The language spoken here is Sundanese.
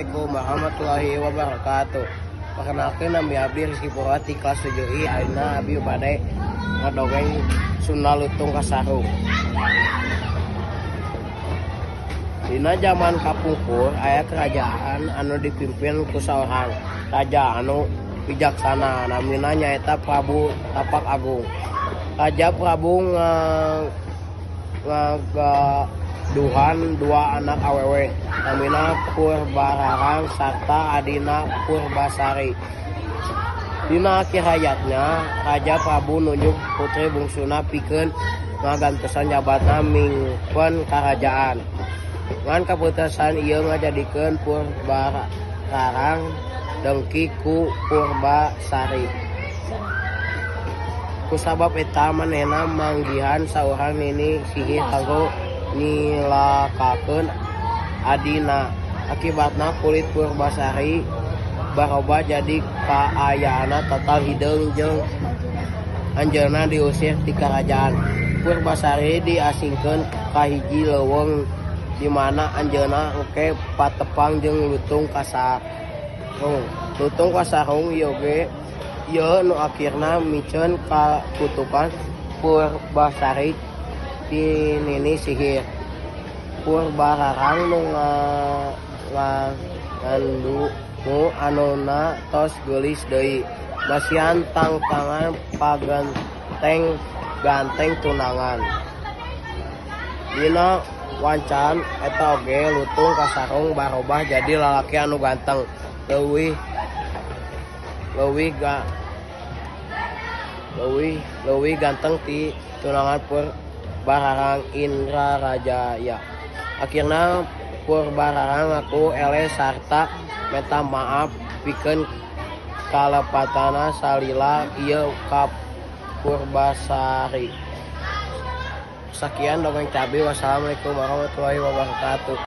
Assalamualaikum warahmatullahi wabarakatuh. Perkenalkan, nami abdi Rizky Purwati, kelas 7I. Ayeuna abdi bade ngadongeng Sunda Lutung Kasarung. Dina zaman kapungkur aya kerajaan anu dipimpin ku saurang raja anu bijaksana, namina nyaeta Prabu Tapak Agung. Raja Prabu ngagaduhan dua anak awewe, namina Purbararang sarta adina Purbasari. Dina akhir hayatna, Raja Prabu nunjuk putri bungsuna pikeun ngagantosan jabatan mingpen karajaan. Ngan kaputusan ieu ngajadikeun Purbararang dengki ku Purbasari. Kusabab eta, manehna manggihan saurang nini sihir kanggo nyilakakeun adina. Akibatna, kulit Purbasari barobah jadi kaayaanna total hideung jeung anjeunna diusir ti karajaan. Purbasari diasingkeun ka hiji leuweung di mana anjeunna engke patepang jeung Lutung Kasarung. Lutung Kasarung ieu ge ieu nu akhirna miceun kakutukan Purbasari ti nini sihir. Purbararang nu ngandungu anona tos geulis deui, masihan tangtangan paganteng ganteng tunangan. Dina wancan eta oge Lutung Kasarung barobah jadi lalaki anu ganteng, leuwih leuwih ga leuwih leuwih ganteng ti tunangan Purbararang, Indrajaya. Akhirna Purbararang ngaku eleh sarta menta maaf pikeun kalepatanna salila ieu ka Purbasari. Sakian dongeng ti abi. Wassalamualaikum warahmatullahi wabarakatuh.